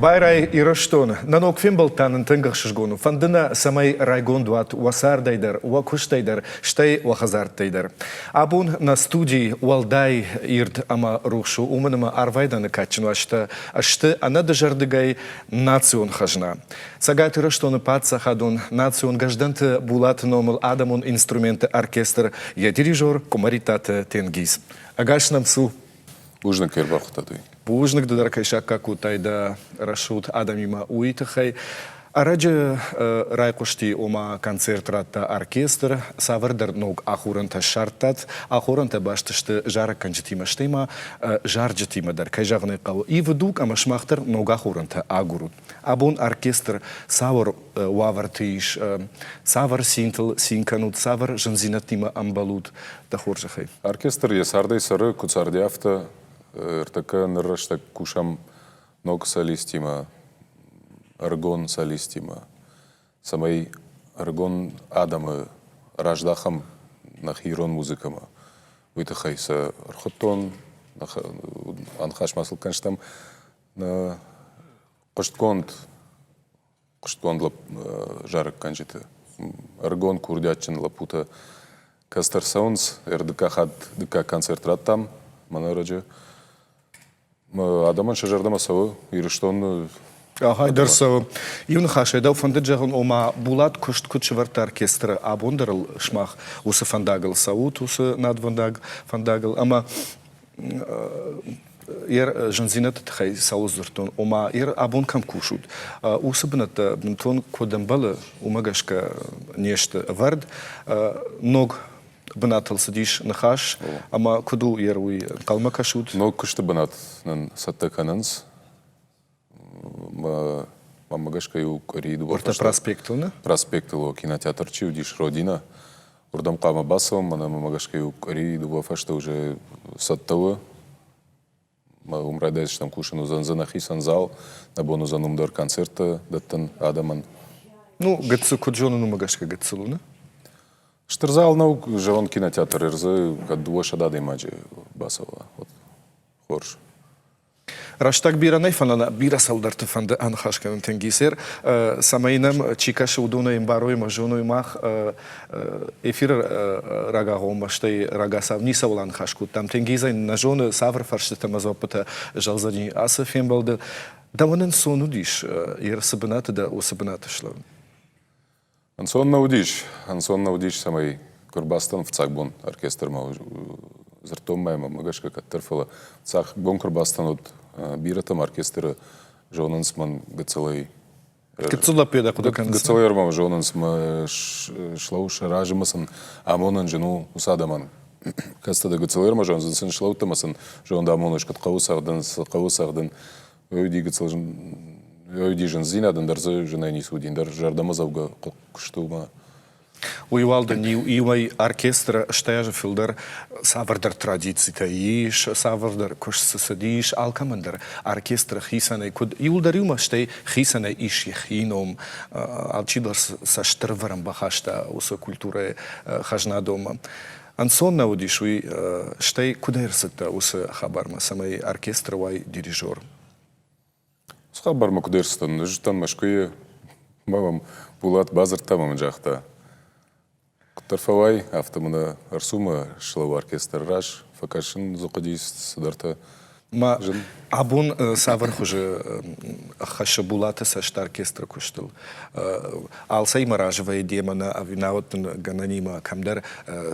Байрай Ирыстон, нӕ ног фембӕлд та нын тынг ӕхсызгон у. Фӕнды нӕ, цӕмӕй райгонд уат уӕ цардӕй дӕр, уӕ куыстӕй дӕр, стӕй уӕ хӕдзӕрттӕй дӕр. Абон нӕ студийы уӕлдай ирд ӕмӕ рухс у, уымӕн ӕмӕ арвайдӕны кадджын уазджытӕ сты ӕнӕдызӕрдыгӕй национ хӕзна. Цӕгат Ирыстоны паддзахадон национ Гӕздӕнты Булаты номыл адӕмон инструментты оркестр, йӕ дирижер Къуымӕриттаты Тенгиз. Ӕгас нӕм цу! Бузныг, кӕй ӕрбахуыдтат, уый. Бузныг ды дӕр, кӕй саккаг кодтай дӕ рӕсугъд адӕмимӕ, уый тыххӕй. Ӕрӕджы райхъуысти, ома концерт радта оркестр, цавӕрдӕр ног ахорӕнтӕ ссардтат. Ахорӕнтӕ баст сты зарӕггӕнджытимӕ, стӕй ма зарджытимӕ дӕр, кӕй зӕгъын ӕй хъӕуы. Ивы дуг ӕмӕ сымах дӕр ног ахорӕнтӕ агурут. Абон оркестр цавӕр уавӕрты ис, цавӕр цинтыл цин кӕнут, цавӕр зындзинӕдтимӕ ӕмбӕлут, дӕ хорзӕхӕй? Оркестр йӕ цардӕй цӕры, куыд царди, афтӕ. Ӕртӕккӕ ныр рӕстӕг кусӕм ног солистимӕ, ӕрыгон солистимӕ, цӕмӕй ӕрыгон адӕмы раздахӕм нӕхи ирон музыкӕмӕ. Уый тыххӕй сӕ ӕрхуыдтон, аныхас ма сыл кӕнстӕм. Нӕ хъуыстгонд хъуыстгонд зарӕггӕнджыты, ӕрыгон курдиатджын лӕппутӕ кӕстӕр цӕуынц. Ӕрдыккаг хатт дыккаг концерт радтам мӕнӕ ӕрӕджы. Адӕмӕн сӕ зӕрдӕмӕ цӕуы Ирыстоны. Ахай дӕр цӕуы. Иу ныхасӕй дӕу фӕндыд зӕгъын, ома Булат куыст куыд сӕвӕрдта оркестры, абон дӕр ыл сымах уыцы фӕндагыл цӕут, уыцы надвӕндаг фӕндагыл ӕмӕ йӕ зындзинӕдты тыххӕй цӕуыл дзырдтон, ома йӕ абон кӕм кусут, уыцы бынӕттӕ бынтон куыд ӕмбӕлы, уымӕ гӕсгӕ не сты ӕвӕрд. Ног бынатыл цыдис ныхас, ӕмӕ куыд у йӕ уый ӕнхъӕлмӕ кӕсут? Ног куысты бынат нын цӕттӕ кӕнынц. Мӕнмӕ гӕсгӕ иу къуыри дыууӕ Ӕртӕ проспектыл, нӕ? Проспектыл кинотеатр чи уыдис, Родина, уырдӕм хъуамӕ бацӕуӕм, мӕнӕ мӕмӕ гӕсгӕ иу къуыри дыууӕ фӕстӕ уже цӕттӕ у. Уым райдайдзыстӕм кусын, уыдзӕн дзы нӕхицӕн зал, нӕ бон уыдзӕн уым дӕр концерттӕ дӕттын адӕмӕн. Ну, гыццыл, куыд зонын, уымӕ гӕсгӕ гыццыл у, нӕ? Стыр зал нӕу, зӕронд кинотеатр ӕрдзы кӕд 200 адӕймаджы бацӕуа, уӕд хорз. Рӕстӕг бирӕ нӕй, фӕлӕ нӕ бирӕ цӕуылдӕрты фӕнды аныхас кӕнын Тенгизер, цӕмӕй нӕм чи кӕсы, уыдонӕй ӕмбарой ӕмӕ зоной мах эфиры рагагъоммӕ, стӕй рагацау ницӕуыл аныхас кодтам. Тенгизӕн нӕ зоны, цавӕр фӕрстытӕ ӕмӕ дзуаппытӕ зӕлдзӕни ацы фембӕлды. Дӕуӕн ӕнцон уыдис, цы бынаты дӕ, уыцы бынаты слӕууын? Ӕнцон нӕ уыдис, ӕнцон нӕ уыдис, цӕмӕй куы ӕрбацыдтӕн фыццаг бон оркестрмӕ, дзырдтон ма йӕм мӕ гӕсгӕ кӕддӕр, фӕлӕ фыццаг бон куы ӕрбацыдтӕн, уӕд бирӕтӕм оркестры зонынц мӕн гыццылӕй. Гыццыл лӕппуйӕ дӕ хъуыды кӕныс? Гыццылӕй ӕрмӕ зонынц мӕ слӕу сӕ разы мӕ сын амонӕн зын у уыцы адӕмӕн. Кӕцытӕ дӕ гыццылӕй ӕрмӕ зонынц, сын слӕудтӕ ӕмӕ сын зонд амоныс, куыд хъӕуы цӕгъдын, цы хъӕуы цӕгъдын. Уый уыди гыццыл уый уыди зындзинад, ӕндӕр дзы зынӕй ницы уыди, ӕндӕр зӕрдӕмӕдзӕугӕ куыст у мӕ. Уый уал дын иуӕй оркестры 80 азы фылдӕр цавӕрдӕр традицитӕ ис, цавӕрдӕр куыст цы цыдис, алкӕмӕн дӕр оркестры хицӕнӕй куыд иуылдӕр иумӕ, стӕй хицӕнӕй ис йӕхи ном, алчидӕр сӕ стыр ӕвӕрӕн бахаста уыцы культурӕйы хӕзнадонмӕ. Ӕнцон нӕ уыдис уый, стӕй куыд ӕрцыдтӕ уыцы хабармӕ, цӕмӕй оркестры уай дирижер? Уыцы хабармӕ куыд ӕрцыдтӕн? Ӕз уыдтӕн Мӕскуыйы, ӕмӕ мӕм Булат бадзырдта ӕмӕ мын загъта, куыддӕр фӕуай, афтӕ мын ӕрцу мӕ слӕуу оркестры раз, фӕкӕсын дзы хъуыдис цыдӕртӕ. Ма абон цавӕр хуызы ӕххӕссы Булаты цӕст оркестры куыстыл? Алцӕимӕ разы вӕййы демӕ нӕ ӕви науӕд дын гӕнӕнимӕ кӕмдӕр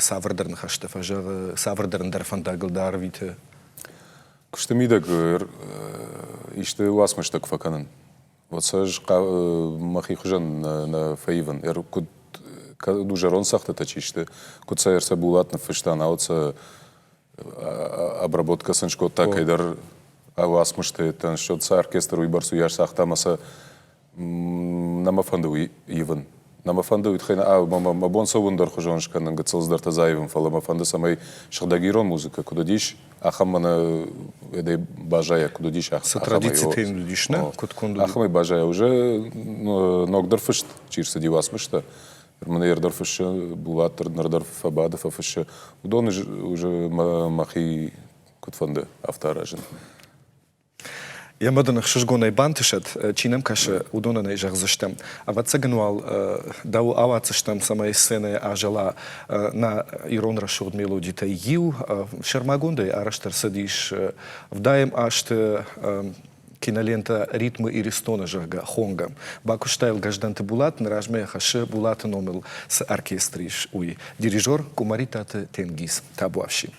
цавӕрдӕр ныхӕстӕ фӕзӕгъы, цавӕрдӕр ӕндӕр фӕндагыл дӕ арвиты? Куысты мидӕг исты уацмыстӕ куы фӕкӕнын, уӕд сӕ ӕз мӕхи хуызӕн нӕ фӕивын. Куыд кӕд у зӕронд цӕгъдтытӕ чи сты, куыд сӕ ӕрцӕ Булат ныффыста, науӕд сӕ обработка сын скодта кӕйдӕр уацмысты счет сӕ оркестр уыйбӕрц уыйас цагъта ӕмӕ сӕ нӕ мӕ фӕнды уый ивын. Нӕ мӕ фӕнды уый тыххӕй мӕ бон цӕуы ӕндӕрхуызон скӕнын, гыццыл цыдӕртӕ дзы аивын, фӕлӕ мӕ фӕнды, цӕмӕй сыгъдӕг ирон музыкӕ куыд уыдис, ахӕм мӕнӕ уӕдӕй баззайа, куыд уыдис, ахӕмӕй. Цы традицитӕ йын уыдис, нӕ? Куыд конд уыди? Ахӕмӕй баззайа. Уже ногдӕр фыст чи рцыди уацмыстӕ, Мын ӕрдӕр фыссы, Булат дӕр ныр дӕр фӕбады, фӕфыссы. Уыдон уже мӕхи куыд фӕнды, афтӕ аразын. Йемӕ дын ӕхсызгонӕй бантысӕд, чи нӕм кӕсы, уыдонӕн ӕй зӕгъдзыстӕм. Ӕвӕццӕгӕн уал дӕу ауадздзыстӕм, цӕмӕй сценӕйы азӕла нӕ ирон рӕсугъд мелодитӕй иу. Сӕрмагондӕй арӕзт ӕрцыдис ӕвдайӕм азты кинолентӕ «Ритмы Иристона», зӕгъгӕ, хонгӕ. Бакуыста йыл Гӕздӕнты Булат, ныр размӕ хӕссы Булаты номыл цы оркестр ис, уый. Дирижер Къуымӕритаты Тенгиз. Табуафси.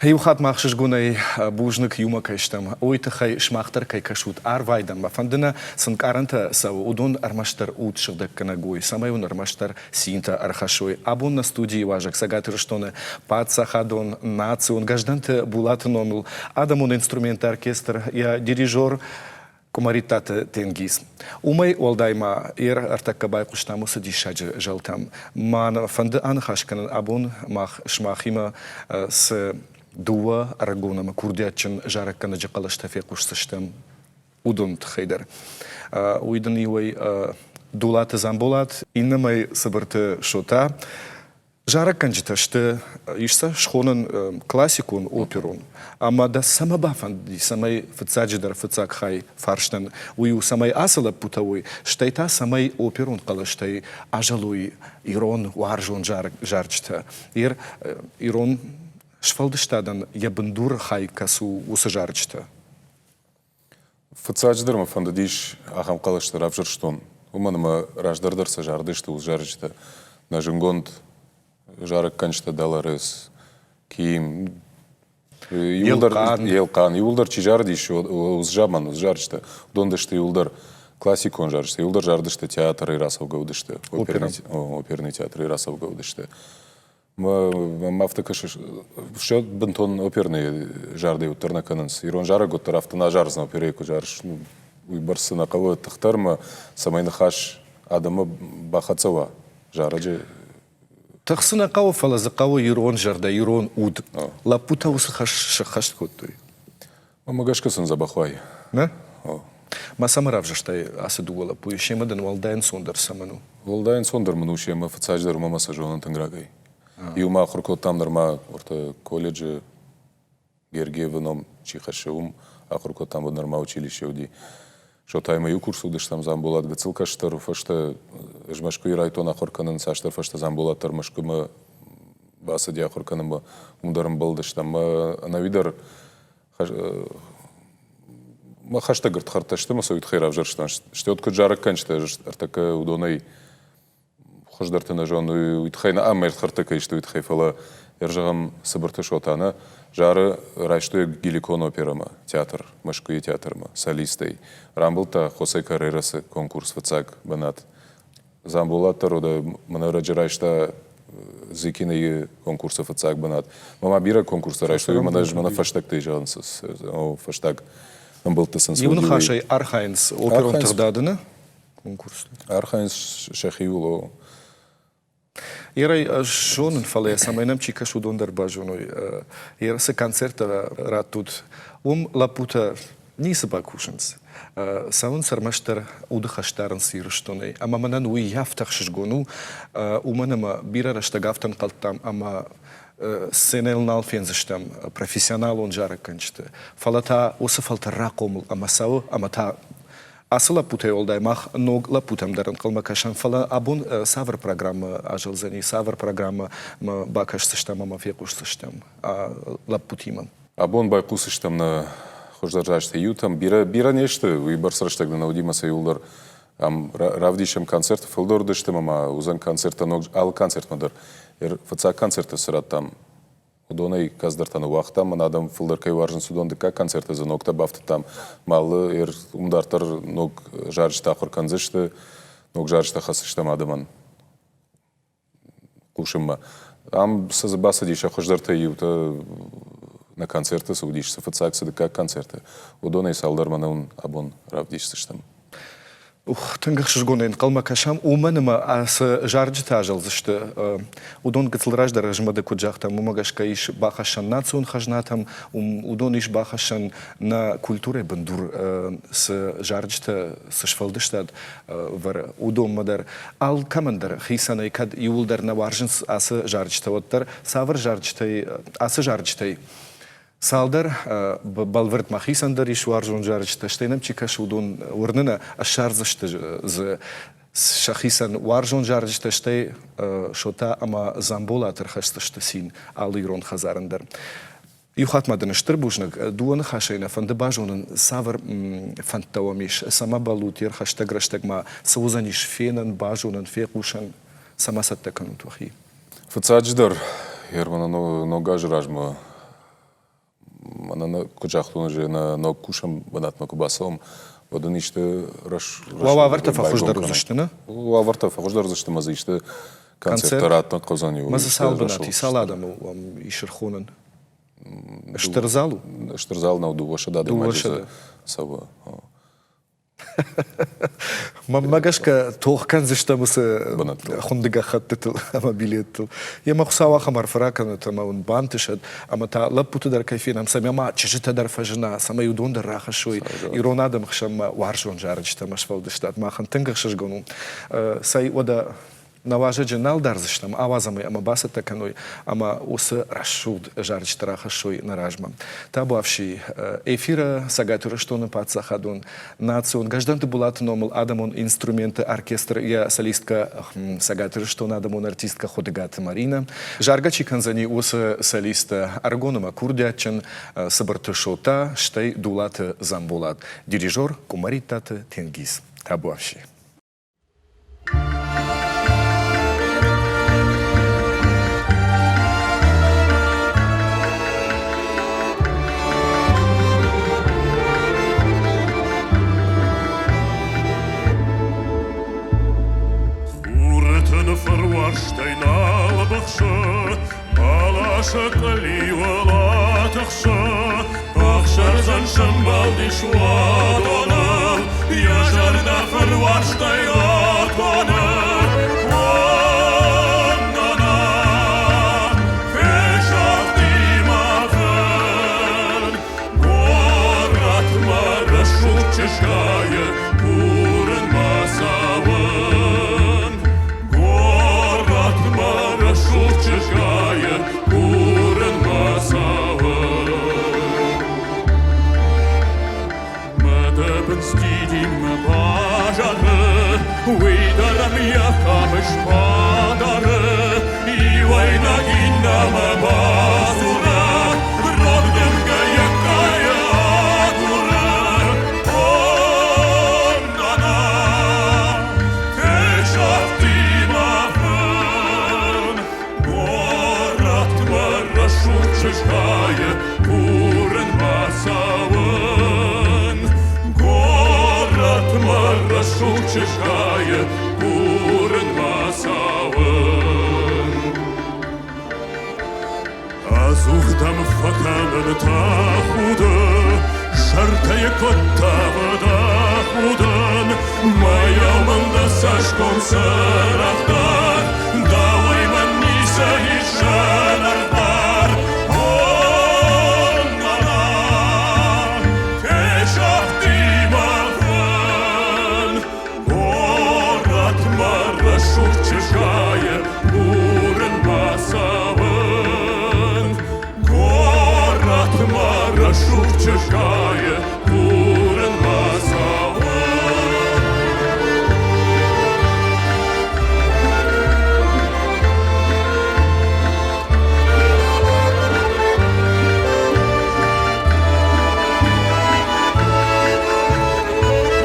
Иу хатт ма ӕхсызгонӕй бузныг иумӕ кӕй стӕм, уый тыххӕй сымах дӕр кӕй кӕсут арвайдӕнмӕ. Фӕнды нӕ, цы нкъарӕнтӕ цӕуы, уыдон ӕрмӕстдӕр уд сыгъдӕггӕнӕг уой, цӕмӕй уын ӕрмӕстдӕр цинтӕ ӕрхӕссой. Абон нӕ студийы уазӕг Цӕгат Ирыстоны паддзахадон национ Гӕздӕнты Булаты номыл адӕмон инструментты оркестр, йӕ дирижер Къуымӕриттаты Тенгиз. Уымӕй уӕлдай ма йе ӕртӕккӕ байхъуыстам уыцы диссаджы зӕлтӕм. Мӕ фӕнды аныхас кӕнын абон мах сымахимӕ цы дыууӕ ӕрыгон ӕмӕ курдиатджын зарӕггӕнӕджы хъӕлӕстӕ фехъусдзыстӕм, уыдоны тыххӕй дӕр. Уый дын иуӕй Дулаты Дзамболат, иннӕмӕй Цыбырты Шота. Зарӕггӕнджытӕ сты, ис сӕ схонӕн классикон, оперон. Ӕмӕ дӕ цӕмӕ бафӕндыди, цӕмӕй фыццаджыдӕр фыццаг хай фарстӕн уый у, цӕмӕй ацы лӕппутӕ уой, стӕй та цӕмӕй оперон хъӕлӕстӕй азӕлой ирон уарзон зарджытӕ. Ирон сфӕлдыстадӕн йӕ бындуры хай кӕцы у, уыцы зарджытӕ. Фыццаджыдӕр мӕ фӕндыдис ахӕм хъӕлӕстӕ равзӕрстон, уымӕн ӕмӕ раздӕр дӕр сӕ зардысты уыцы зарджытӕ. Нӕ зындгонд зарӕггӕнджытӕ Долорес, Ким. Иуылдӕр Елхъан, иуылдӕр чи зарыдис, уыцы заман уыцы зарджытӕ, уыдон дысты иуылдӕр классикон зарджытӕ, иуылдӕр зарыдысты театрӕй рацӕугӕ уыдысты, оперный театрӕй рацӕугӕ уыдысты. Мӕм афтӕ кӕсы, все бынтон оперный зардӕй уӕддӕр нӕ кӕнынц. Ирон зарӕг уӕддӕр афтӕ нӕ зардзӕн оперӕйы куы зарыс, уый бӕрц нӕ хъӕуы тыхтӕр ӕмӕ цӕмӕй ныхас адӕммӕ бахӕццӕ уа зарӕджы. Тых цы нӕ хъӕуы, фӕлӕ дзы хъӕуы ирон зӕрдӕ, ирон уд. Лӕппутӕ уыцы хӕс сӕххӕст кодтой. Мӕнмӕ гӕсгӕ сын дзӕбӕх уайы. Нӕ? Ма цӕмӕ равзӕрстай ацы дыууӕ лӕппуйы? Семӕ дын уӕлдай ӕнцондӕр цӕмӕн у? Уӕлдай ӕнцондӕр мын у семӕ, фыццаджыдӕр уымӕ сӕ зонын тынг рагӕй. Иумӕ ахуыр кодтам нырма уӕртӕ колледжы Гергиевы ном чи хӕссы, уым ахуыр кодтам, уӕд нырма училище уыди. Шотаймӕ иу курсы уыдыстӕм, Дзамболат гыццыл кӕстӕр, фӕстӕ ӕз Мӕскуыйы райдтон ахуыр кӕнын, цасдӕр фӕстӕ Дзамболат дӕр Мӕскуымӕ бацыди ахуыр кӕнынмӕ, уым дӕр ӕмбӕлдыстӕм. Ӕнӕуи дӕр мӕ хӕстӕг ӕрдхӕрдтӕ сты, мӕ сӕ уый тыххӕй равзӕрстон. Стӕй куыд зарӕггӕнджытӕ ӕртӕккӕ уыдонӕй хуыздӕрты нӕ зоны, уый тыххӕй нӕ ӕмӕ ӕрдхӕрдтӕ кӕй сты, уый тыххӕй, фӕлӕ зӕгъӕм, Цыбырты Шотаны зары райстой Геликон оперӕмӕ, театр, Мӕскуыйы театрмӕ, солистӕй. Рамбылдта Хосе Каррерасы конкурс фыццаг бынат. Дзамболат дӕр уӕдӕ мӕнӕ ӕрӕджы райста Зыкинайы конкурсы фыццаг бынат. Мӕ ма бирӕ конкурстӕ райстой, мӕнӕ мӕнӕ фӕстӕгтӕй зӕгъынц, фӕстаг ӕмбӕлтты сын Иу ныхасӕй архайынц оперон тыгъдады, нӕ? Конкурсты. Архайынц сӕхиуыл. Ерӕй ӕз зонын, фӕлӕ цӕмӕй нӕм чи кӕсы, уыдон дӕр базоной. Еры цы концерттӕ раттут, уым лӕппутӕ ницы бакусынц. Цӕуынц ӕрмӕстдӕр уды хӕс дарынц Ирыстонӕй. Ӕмӕ мӕнӕн уый афтӕ ӕхсызгон у, уымӕн ӕмӕ бирӕ рӕстӕг афтӕ ӕнхъӕлдтам, ӕмӕ сценӕйыл нал фендзыстӕм профессионалон зарӕггӕнджыты. Фӕлӕ та уыцы фӕлтӕр рахъомыл ӕмӕ цӕуы, ӕмӕ та ацы лӕппутӕй уӕлдай мах ног лӕппутӕм дӕр ӕнхъӕлмӕ кӕсӕм, фӕлӕ абон цавӕр программӕ азӕлдзӕни, цавӕр программӕмӕ бакӕсдзыстӕм ӕмӕ фехъусдзыстӕм лӕппутимӕ? Абон байхъусдзыстӕм нӕ хуыздӕр зарджытӕй иутӕм. Бирӕ, бирӕ не сты, уыйбӕрц рӕстӕг нын нӕ уыди ӕмӕ сӕ иуылдӕр ам равдисӕм концерты фылдӕр уыдысты ӕмӕ ма уыдзӕн концерттӕ ног алы концертмӕ дӕр. Фыццаг концерты цы радтам, уыдонӕй кӕцыдӕртӕ ныууагътам, мӕнӕ адӕм фылдӕр кӕй уарзынц, уыдон дыккаг концерты дзы ногтӕ бафтыдтам. Ма алы уым дарддӕр ног зарджытӕ ахуыр кӕндзысты, ног зарджытӕ хӕсдзыстӕм адӕмӕн хъусынмӕ. Ам цы дзы бацыди, сӕ хуыздӕртӕй иутӕ нӕ концерты цы уыдис, цы фыццаг, цы дыккаг концерты, уыдонӕй цалдӕр мӕнӕ уын абон равдисдзыстӕм. Ух, тынг ӕхсызгонӕй ӕнхъӕлмӕ кӕсӕм, уымӕн ӕмӕ цы зарджытӕ азӕлдзысты, уыдон гыццыл раздӕр ӕзмӕды куыд загътам, уымӕ гӕсгӕ ис бахӕссӕн национ хӕзнатӕм, уыдон ис бахӕссӕн нӕ культурӕйы бындур цы зарджытӕ, цы сфӕлдыстад вӕры, уыдонмӕ дӕр. Алкӕмӕн дӕр хицӕнӕй кӕд иууылдӕр нӕ уарзынц ацы зарджытӕ, уӕддӕр цавӕр зарджытӕй, ацы зарджытӕй цалдӕр бӕлвырд мӕхицӕн дӕр ис уарзон зарджытӕ, стӕй нӕм чи кӕсы, уыдон уырны нӕ, ссардзысты дзы сӕхицӕн уарзон зарджытӕ, стӕй Шота ӕмӕ Дзамболат ӕрхӕсдзысты цин алы ирон хӕдзарӕн дӕр. Иу хатт ма дын стыр бузныг. Дыууӕ ныхасӕй нӕ фӕнды базонын, цавӕр фӕндтӕ уӕм ис, цӕмӕ бӕллут йе рхӕстӕг рӕстӕгмӕ, цы уыдзӕнис фенӕн, базонӕн, фехъусӕн, цӕмӕ цӕттӕ кӕнут уӕхи? Фыццаджыдӕр, Германы ног азы размӕ мӕнӕ куыд загътон, ӕз нӕ ног кусӕн бынатмӕ куы бацӕуӕм, уӕд ын исты Уӕ уавӕртӕ фӕхуыздӕр уыдзысты, нӕ? Уавӕртӕ фӕхуыздӕр уыдзысты ӕмӕ дзы исты концерттӕ раттын хъӕудзӕни. Мӕ дзы цал бынат и, цал адӕмы уӕм ис ӕрхонӕн? Стыр зал у? Стыр зал нӕу, 200 адӕймаджы дзы цӕуы. Мӕнмӕ гӕсгӕ тох кӕндзыстӕм уыцы хуынды гӕххӕттытыл ӕмӕ билеттыл. Йемӕ Хуыцау ахӕм арфӕ ракӕнӕд ӕмӕ уын бантысӕд, ӕмӕ та лӕппуты дӕр кӕй фенӕм, цӕмӕй ма чызджытӕ дӕр фӕзына, цӕмӕй уыдон дӕр рахӕссой ирон адӕмы хсӕнмӕ уарзон зарджытӕ ӕмӕ сфӕлдыстад. Махӕн тынг ӕхсызгон у. Цӕй, уӕдӕ нӕ уазӕджы нал дардзыстӕм, ауадзӕм ӕй ӕмӕ бацӕттӕ кӕной ӕмӕ уыцы рӕсугъд зарджытӕ рахӕссой нӕ размӕ. Табуафси, эфиры Цӕгат Ирыстоны паддзахадон национ Гӕздӕнты Булаты номыл адӕмон инструменты оркестр йӕ солисткӕ Цӕгат Ирыстоны адӕмон артисткӕ Хуыдыгаты Маринӕ. Заргӕ чи кӕндзӕни, уыцы солисттӕ ӕрыгон ӕмӕ курдиатджын Цыбырты Шота, стӕй Дулаты Дзамболат, дирижер Къуымӕриттаты Тенгиз. Табуафси. Уарзтӕй нал быхсы, бӕласы къалиуыл атыхсы. Ӕхсӕрдзӕн сӕмбӕлдис уадоныл, йӕ зӕрдӕ фыруарзтӕй атоны. О, нана, фесӕфти мӕ фын. Горӕтмӕ рӕсугъд чызгайы курынмӕ цӕуын. Горӕтмӕ рӕсугъд чызгайы курынмӕ цӕуын. Мыдыбындз дидинмӕ базары, уый дӕр ӕм йӕ хъӕбыс бадары. Иуӕй нӕг иннӕмӕ бадзуры, рог дымгӕ йӕ къайы агуры. О, нана, фесӕфти мӕ фын. Горӕтмӕ рӕсугъд чызгайы курынмӕ цӕуын. Горӕтмӕ рӕсугъд чызгайы курынмӕ цӕуын. Ӕдзух дӕм фӕкӕнын тӕхуды, зӕрдӕйы куыд тавы дӕ худын. Мӕйау мын дӕ цӕсгом цырагъдар, дӕуӕй мын ницы ис зынаргъдӕр. О, нана, фесӕфти мӕ фын. Горӕтмӕ рӕсугъд чызгайы курынмӕ цӕуын. Горӕтмӕ рӕсугъд чызгайы курынмӕ цӕуын.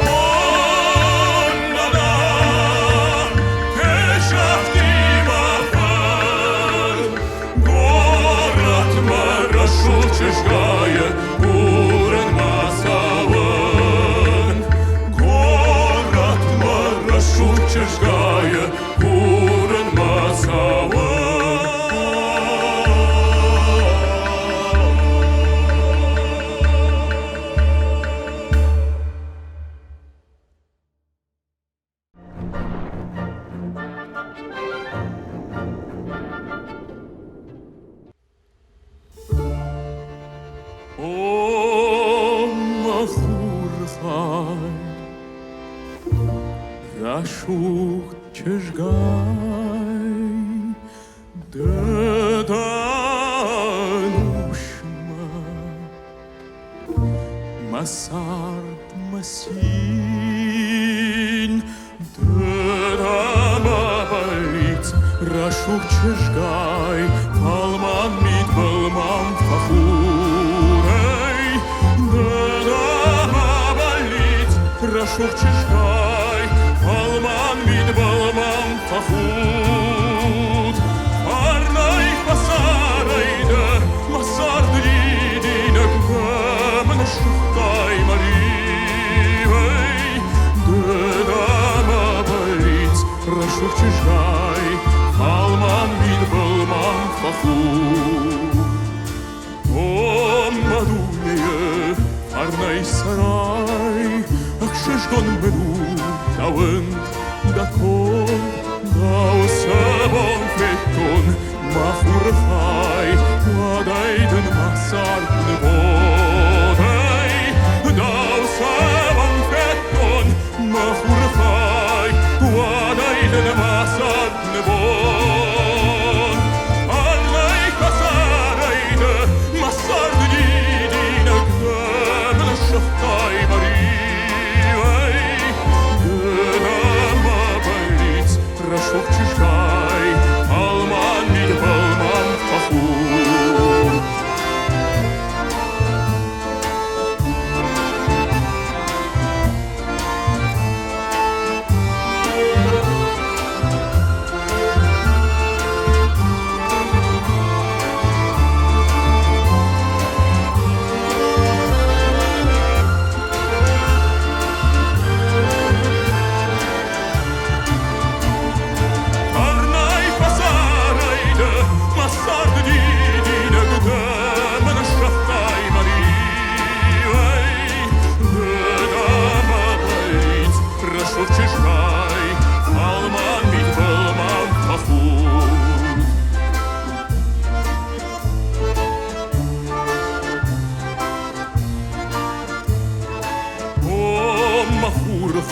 О, нана, фесӕфти мӕ фын. Горӕтмӕ рӕсугъд чызгайы курынмӕ цӕуын. Горӕтмӕ рӕсугъд чызгайы курынмӕ цӕуын. О, мӕ хурхай, рӕсугъд чызгай, ды дӕ ӕнусмӕ мӕ цард, мӕ цин, ды дӕ мӕ бӕллиц, рӕсугъд чызгай, фӕлмӕн мидбыл мӕм фӕхурӕй. Ды дӕ мӕ бӕллиц, рӕсугъд чызгай, фӕлмӕн мидбыл мӕм фӕхуд. Фӕрнӕй фӕцӕрай ды, мӕ царды дидинӕг кӕмӕн ссыгътай мӕ риуӕй. Ды дӕ мӕ бӕллиц, рӕсугъд чызгай, фӕлмӕн мидбыл мӕм фӕхуд. О, мӕ дунейы фӕрнӕй цӕрай, ӕхсызгон мын у дӕ уынд, дӕ конд, дӕу цы бон федтон, мӕ хуры хай, уӕдӕй дын мӕ цард нывондӕй. Дӕу цы бон федтон, мӕ хуры хай, уӕдӕй дын мӕ цард нывонд. Фӕрнӕй фӕцӕрай ды, мӕ царды дидинӕг дӕ ссыгътай мӕ риуӕй. Ды дӕ мӕ бӕллиц, рӕсугъд чызгай, фӕлмӕн мидбыл мӕм фӕхуд.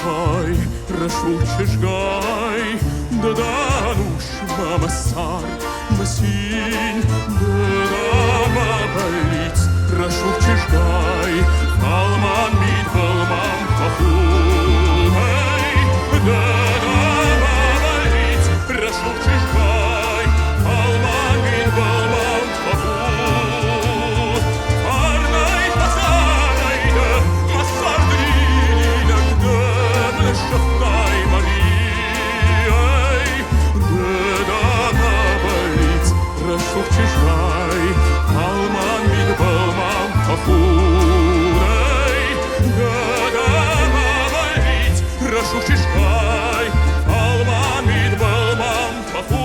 Ай-гъай, рӕсугъд чызгай, ды дӕн ус мӕ мӕ цард, мӕ цин, ды дӕ мӕ бӕллиц, рӕсугъд чызгай, фӕлмӕн мидбыл мӕм фӕхудӕй. Ды дӕ мӕ бӕллиц, рӕсугъд чызгай, фӕлмӕн мидбыл мӕм фӕхуд. Фӕрнӕй фӕцӕрай дӕ, мӕ царды дидинӕг дӕ, мӕ сыгътай мӕ риуӕй. Ды дӕ мӕ бӕллиц, рӕсугъд чызгай, фӕлмӕн мидбыл мӕм фӕхудӕй. Ды дӕ мӕ бӕллиц, рӕсугъд чызгай, фӕлмӕн мидбыл мӕм фӕхуд.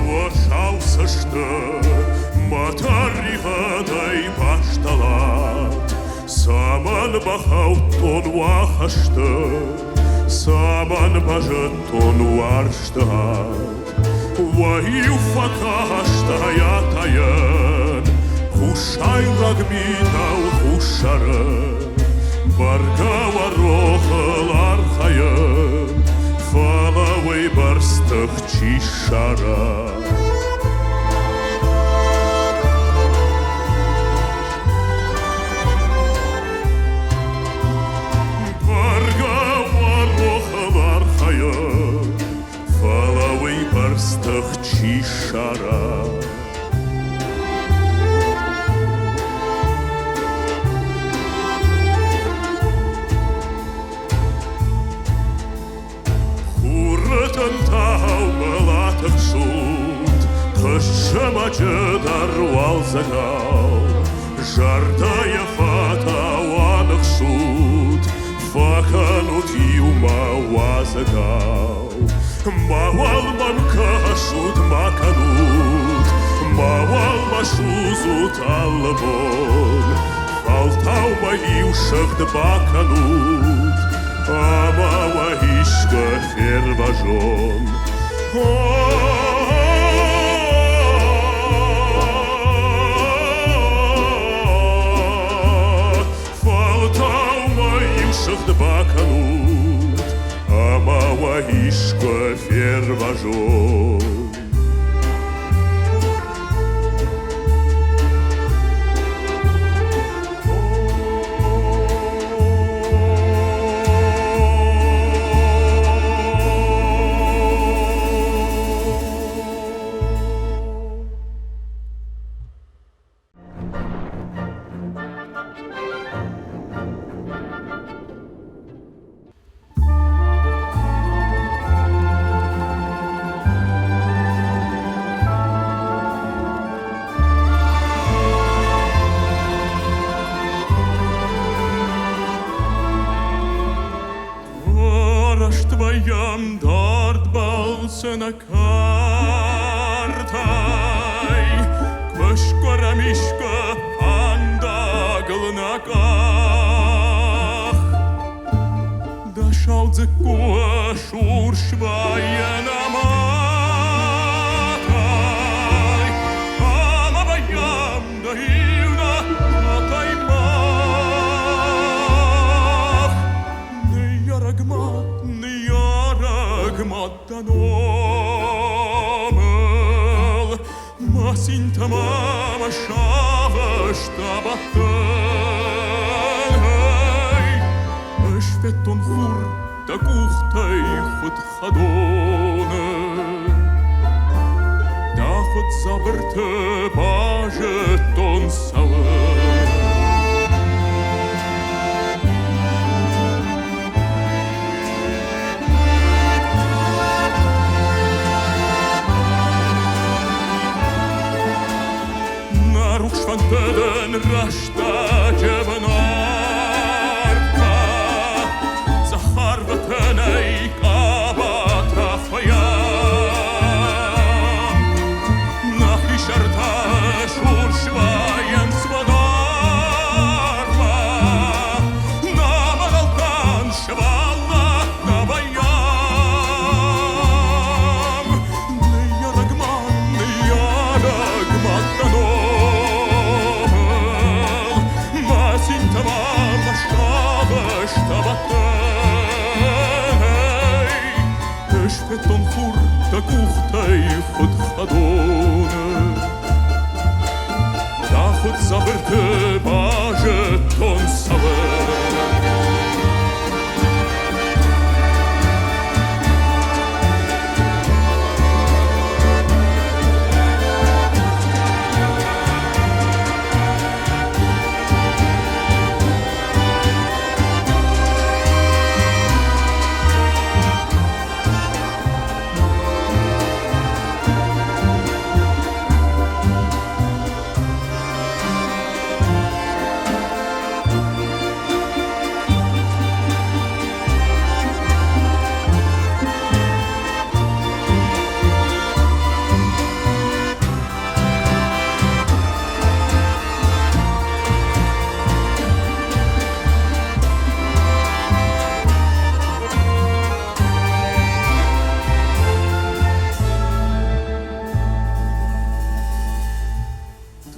Уӕ сау цӕсты мӕ тӕригъӕдӕй бастӕлат, Цӕмӕн бахаудтон уӕ хӕсты, цӕмӕн базыдтон уарзты ад? Уӕ иу фӕкастӕй атайӕн, хуссайраг митау хуссары, Бӕргӕ уӕ рохыл архайын, фӕлӕ уыйбӕрц тых чи ссара? Бӕргӕ уӕ рохыл архайын, фӕлӕ уыйбӕрц тых чи ссара? Хуры тынтау мыл атыхсут, Хъыззымӕджы дӕр уалдзӕгау, Зӕрдӕйы фатау аныхсут, Фӕкӕнут иумӕ уазӕгау. Мауал мӕм кӕсут, ма кӕнут, Мауал мӕ судзут алы бон, Фӕлтау мӕ иу сыгъд бакӕнут, Ӕмӕ уӕ искуы фервӕзон. Фӕлтау мӕ иу сыгъд бакӕнут, Ӕмӕ уӕ искуы фервӕзон. Раст вӕййӕм дард балцы нӕ кӕртӕй, Куы скъуырӕм искуы фӕндагыл нӕ къах. Дӕ сау дзыкку сурс вӕййы нӕ мӕтӕй, Ӕмӕ вӕййӕм дӕ иунӕг мӕтӕй мах. Ныййарӕг мад, ныййарӕг мад дӕ номыл, Мӕ цинтӕ мӕ мӕ сагъӕстӕ бӕттын. Ӕз федтон хур дӕ къухтӕй хуыд хӕдоны. Дӕ хуыд дзабырты базыдтон цӕуын. рӕстӕджы бынӕртӕ, цӕхӕрвытынӕй къабатӕ хуыйӕм. Нӕхи сӕртӕ сурс вӕййынц уӕларвмӕ, нӕ мӕгъӕлтӕн сывӕллӕттӕ вӕййӕм. Ныййарӕг мад, ныййарӕг мад дӕ номыл, мӕ цинтӕ ма мӕ сагъӕстӕ бӕттӕй. Ӕз федтон хур дӕ къухтӕй хуыд хӕдоны. Дӕ хуыд дзабырты базыдтон цӕуын.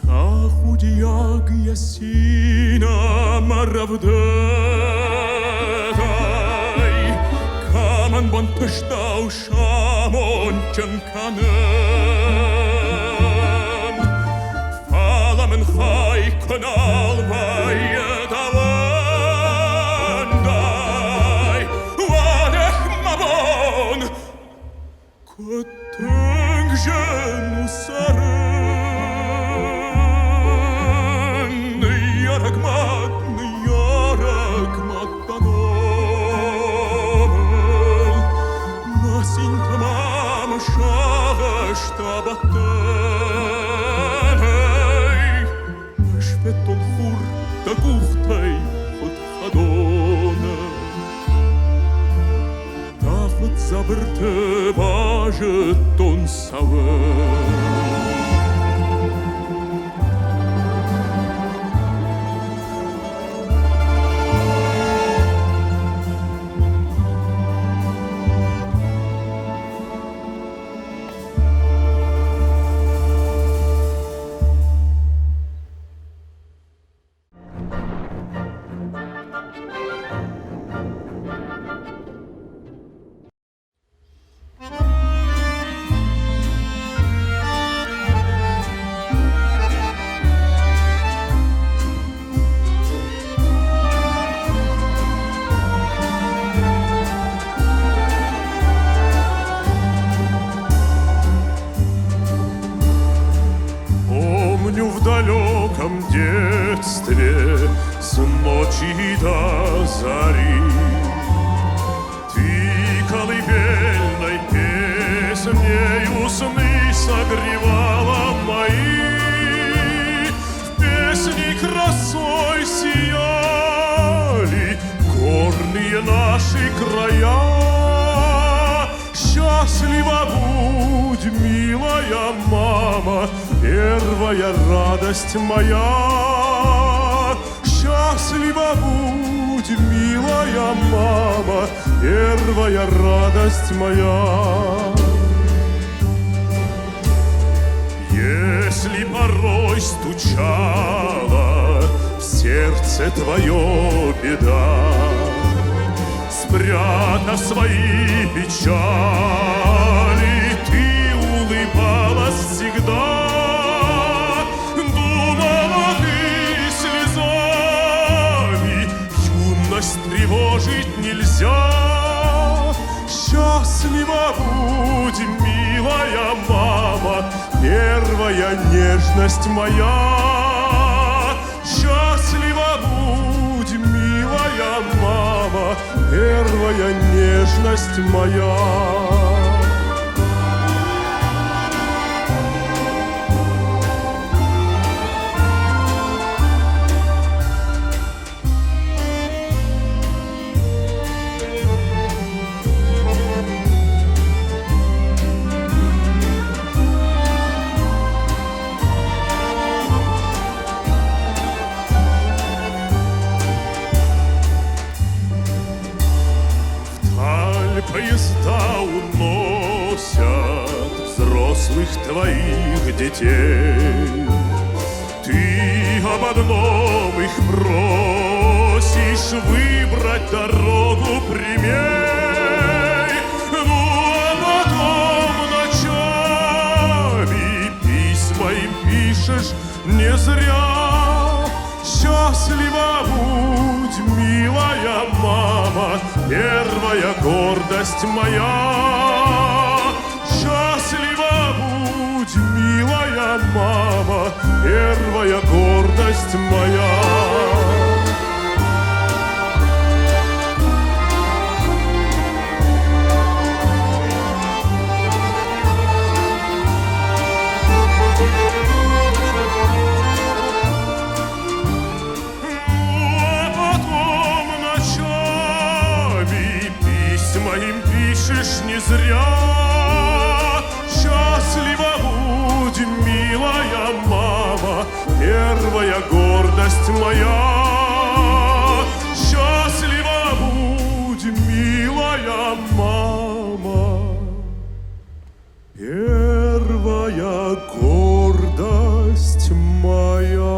Тӕхудиаг йӕ цин ӕмӕ рӕвдыдӕй, кӕмӕн бантыстау самондджын кӕнын. Фӕлӕ мын хай куы нал вӕййы дӕуӕндӕй, уӕд эх, мӕ бон, Куыд тынг зын у цӕрын, ныййарӕг мад, ныййарӕг мад дӕ номыл. Мӕ цинтӕ ма мӕ сагъӕстӕ бӕттынӕй. Ӕз федтон хур дӕ къухтӕй хуыд хӕдоны. Тагъд дзабырты базыдтон цӕуын. Помню в далеком детстве с ночи до зари Ты колыбельной песнею сны согревала мои. В песне красой сияли горные наши края. Счастлива будь, милая мама, первая радость моя. Счастлива будь, милая мама, первая радость моя. Если порой стучала в сердце твое беда, спрятав свои печали, ты улыбалась всегда. Думала ты слезами, юность тревожить нельзя. Счастлива будь, милая мама, первая нежность моя. Счастлива будь, милая мама, первая нежность моя. Поезда уносят взрослых твоих детей. Ты об одном их просишь выбрать дорогу прямей. Ну, а потом ночами письма им пишешь не зря. Счастлива будь, милая мама, первая гордость моя. Счастлива будь, милая мама, первая гордость моя. А потом ночами письма им пишешь не зря. Счастлива будь, милая мама, первая гордость моя. Счастлива будь, милая мама, первая гордость моя.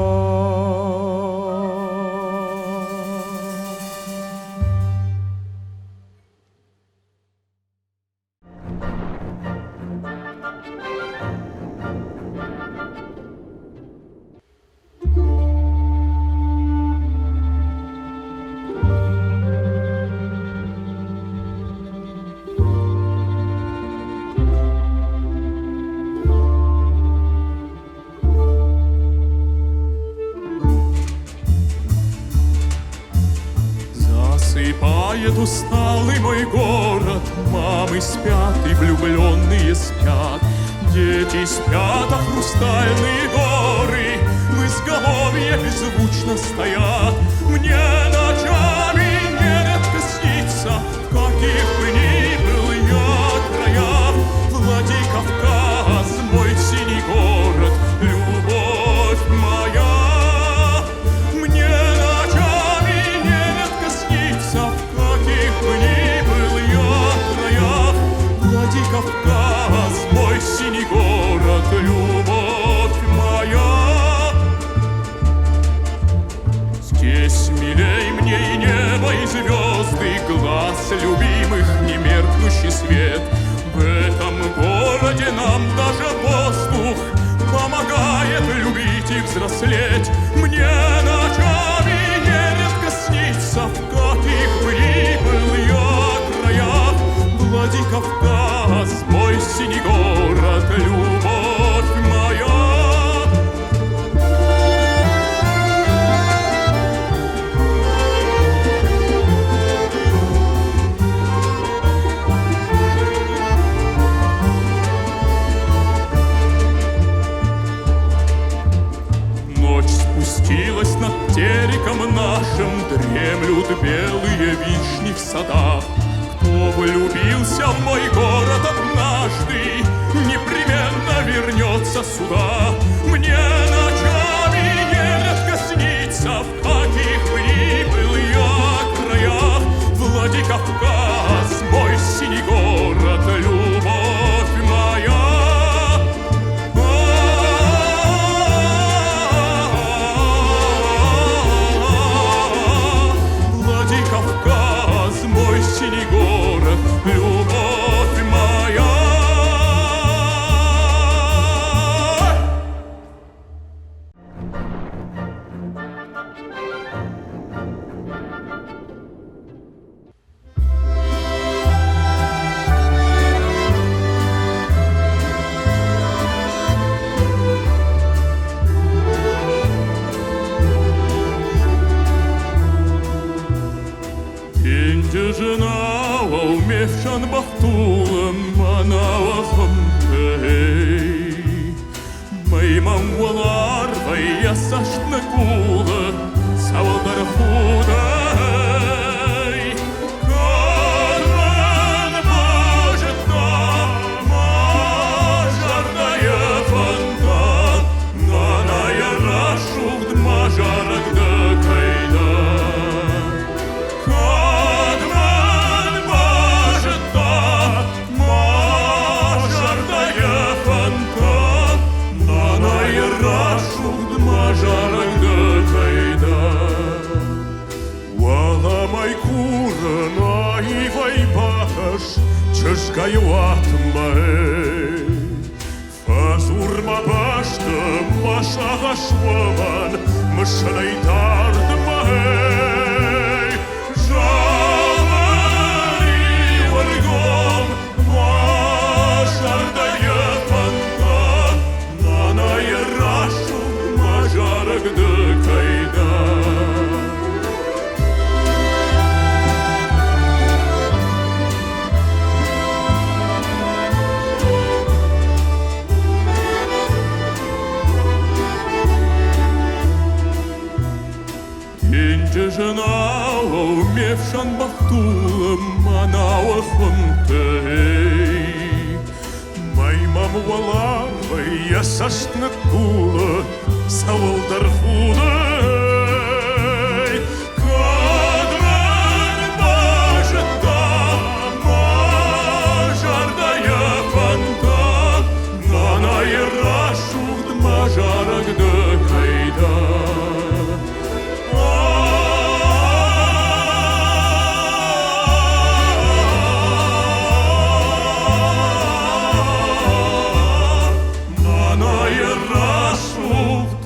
Засыпает усталый мой город, Мамы спят и влюбленные спят, Дети спят, а хрустальные горы В изголовье беззвучно стоят. Мне ночами нередко снится, В каких бы ни был я краях, Владикавказ, мой синий город, любовь моя. Мне ночами нередко снится, в каких бы ни был я краях, Владикавказ, мой синий город, любовь моя. Здесь милей мне и небо, и звезды, глаз любимых немеркнущий свет. В этом городе нам даже воздух помогает любить и взрослеть. Мне ночами нередко снится, в каких бы ни был я краях, Владикавказ, мой синий город, любовь моя. Ночь спустилась над Тереком нашим, Дремлют белые вишни в садах. Кто влюбился в мой город однажды, Непременно вернется сюда. Мне ночами нередко снится, В каких бы ни был я краях, Владикавказ, мой синий город, любовь моя. Владикавказ, мой синий город, любовь моя. Денджи ме фсӕн бӕхтулы мӕнӕуы хуымтӕй. Мӕй мӕм уӕларвӕй йӕ цӕст ныкъулы, цӕуылдӕр худӕй. Кӕд мын базыдта мӕ зӕрдӕйы фӕндаг, Нанайы рӕсугъд мӕ зарӕг ды кӕй дӕ. Кӕд мын базыдта Дӕуӕй курын, аивӕй бакӕс чызгай уатмӕ. Фӕдзур мӕ бӕсты, мӕ сагъӕс уымӕн, мысынӕй дардмӕ. Зӕгъын-иу ӕргом, мӕ зӕрдӕйы фӕндтӕ, Нанайы рӕсугъд мӕ зарӕг ды кӕй дӕ. Денджызы науыл ме фсӕн бӕхтулы мӕнӕуы хуымтӕй. Мӕй мӕм уӕларвӕй йӕ цӕст ныккулы, цӕуылдӕр худы. Кӕд мын базыдта мӕ зӕрдӕйы фӕндтӕ, Нанайы рӕсугъд мӕ зарӕг ды кӕй дӕ. Нанайы рӕсугъд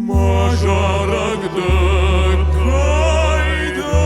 мӕ зарӕг ды кӕй дӕ.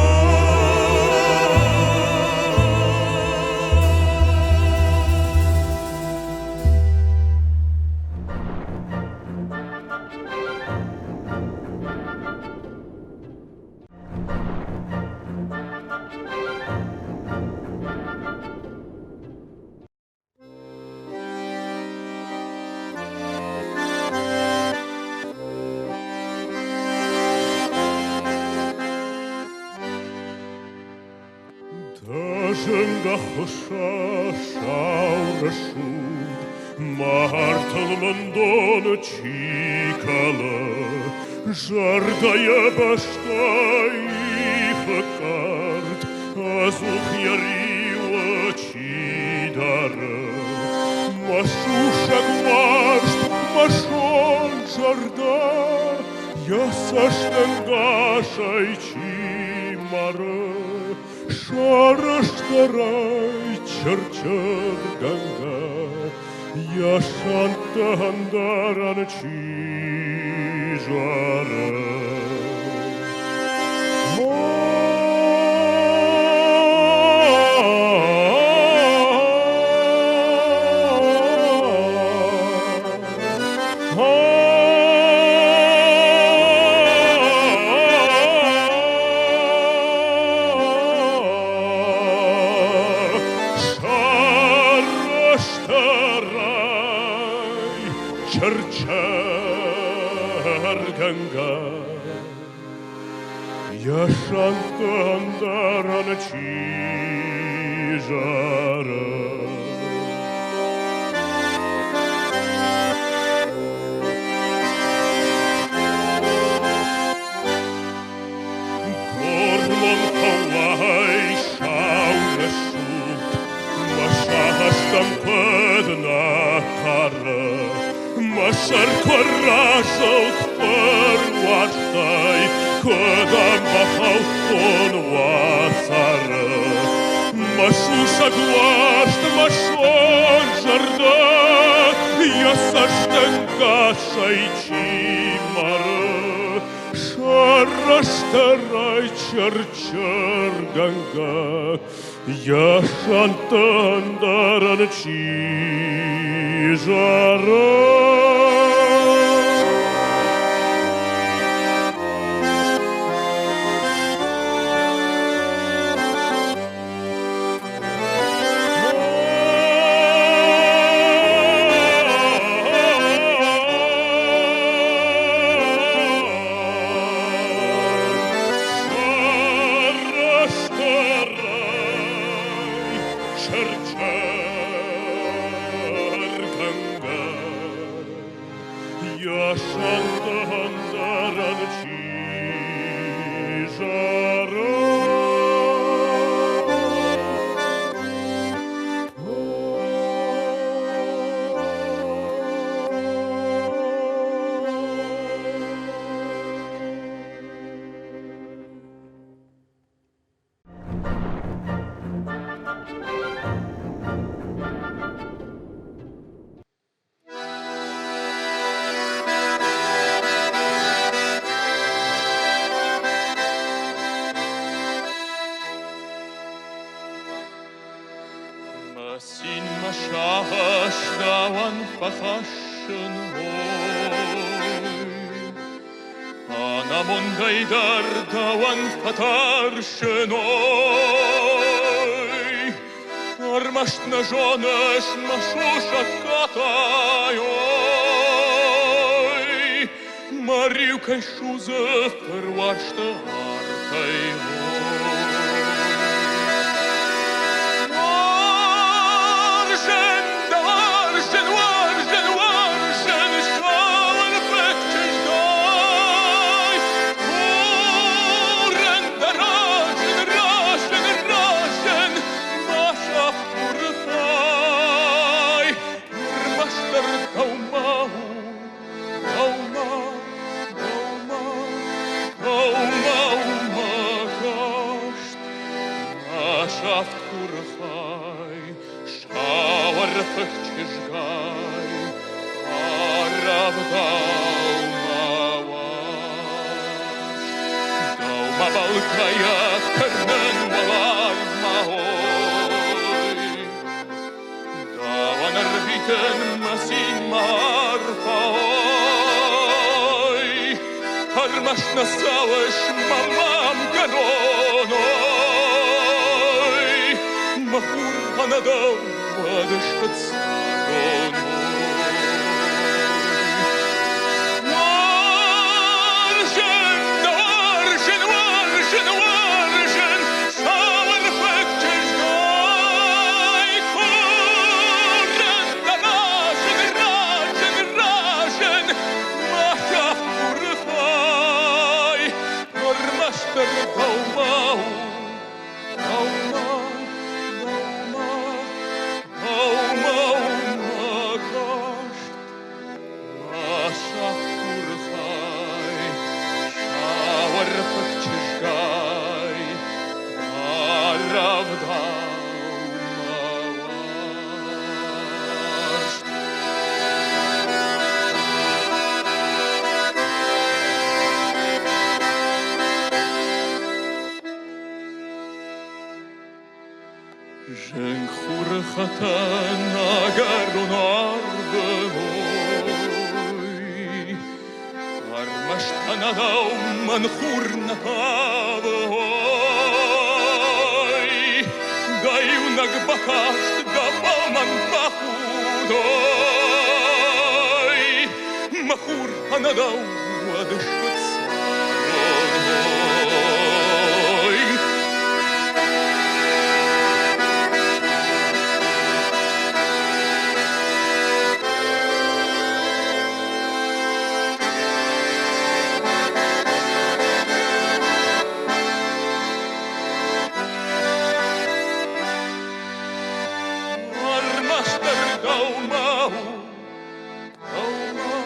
Дӕ зынг ӕххуыса сау рӕсугъд, Мӕ артыл мын доны чи кӕлы, Зӕрдӕйы бӕстӕ ихы къӕртт, Ӕдзух йӕ риуы чи дары. Мӕ сусӕг уарзт, мӕ сонт зӕрдӕ, Йӕ цӕстӕнгасӕй чи мары. Сӕрыстырӕй чыр-чыргӕнгӕ, йӕ сӕнтты ӕндӕрӕн чи зары. Сӕрыстырӕй чыр-чыргӕнгӕ, йӕ сӕнтты ӕндӕрӕн чи зары. Гормон фӕуай сау рӕсугъд, мӕ сагъӕстӕм куыд нӕ хъары. Мӕ сӕр куы разылд фыруарзтӕй, куыд ӕм бахаудтон уацары. Мӕ сусӕг уарзт, мӕ сонт зӕрдӕ, йӕ цӕстӕнгасӕй чи мары. Сӕрыстырӕй чыр-чыргӕнгӕ, йӕ сӕнтты ӕндӕрӕн чи зары. Yaşandı чи жара. сагъӕс дӕуӕн фӕхӕссын, ой. Ӕнамондӕй дӕр дӕуӕн фӕтӕрсын, ой. Ӕрмӕст нӕ зоныс мӕ сусӕг катай, ой. Мӕ риу кӕй судзы фыруарзты артӕй, Уарзын дӕ, уарзын, уарзын, уарзын, сауӕрфыг чызгай. Курын дӕ, разын, разын, разын, мӕ сахъ хуры хай. Ӕрмӕстдӕр дӕумӕ у, дӕумӕ, дӕумӕ, дӕумӕ у мӕ каст. Мӕ сӕфт хуры хай, сауӕрфыг чызгай, арӕвдау мӕ уарзт. Дӕумӕ бӕлгӕйӕ тырнын уӕларвмӕ, ой. Дӕуӕн ӕрвитын мӕ цин, мӕ арфӕ, ой. Ӕрмӕст нӕ цӕуыс мӕ мӕмгӕрон, ой. Мӕ хур ӕнӕ дӕу уӕд сфыццагон, Уарзын, уарзын, уарзын, уарзын, сауӕрфыг чызгай. Курын дӕ разын, разын, разын, мӕ хуры хай. Ӕрмӕстдӕр дӕумӕ у, дӕумӕ, дӕумӕ, дӕумӕ у мӕ каст. Мӕ сахъ хуры хай, сауӕрфыг чызгай, арӕвдау мӕ уарзт. Зынг-хуры хӕтӕн ӕгӕрон арвы ой, Ӕрмӕст ӕнӕдау мӕн хур нӕ тавы, ой. Дӕ иунӕг бакаст, дӕ фӕлмӕн бахуд, ой, Мӕ хур ӕнӕдау уӕд сфыццагон, ой. Ӕрмӕстдӕр дӕумӕ у, дӕумӕ,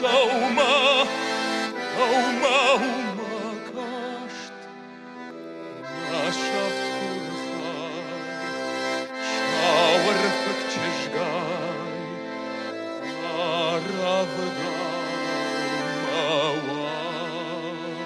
дӕумӕ, дӕумӕ у мӕ каст. Мӕ сӕфт хуры хай, сауӕрфыг чызгай, арӕвдау мӕ уарзт.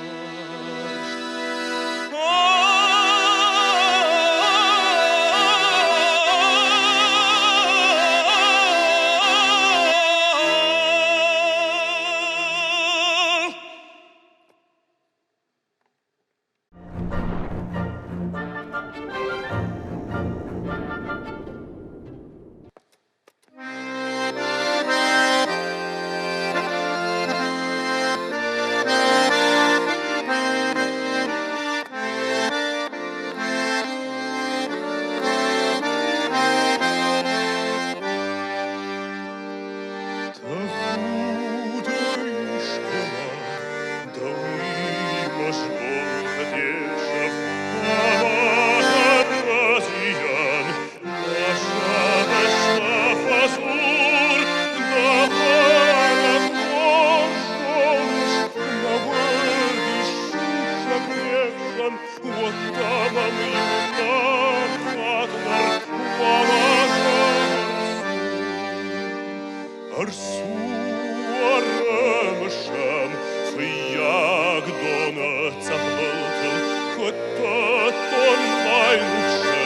Ӕрсуӕрӕмысӕм Фыййагдоны цъӕхбылтыл Куыдтон мӕйрухсы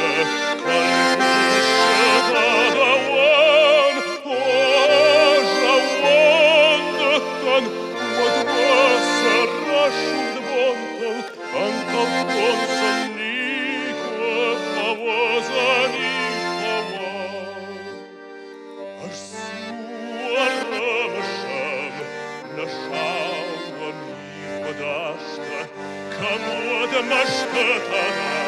кӕрдусы. Устытӕ.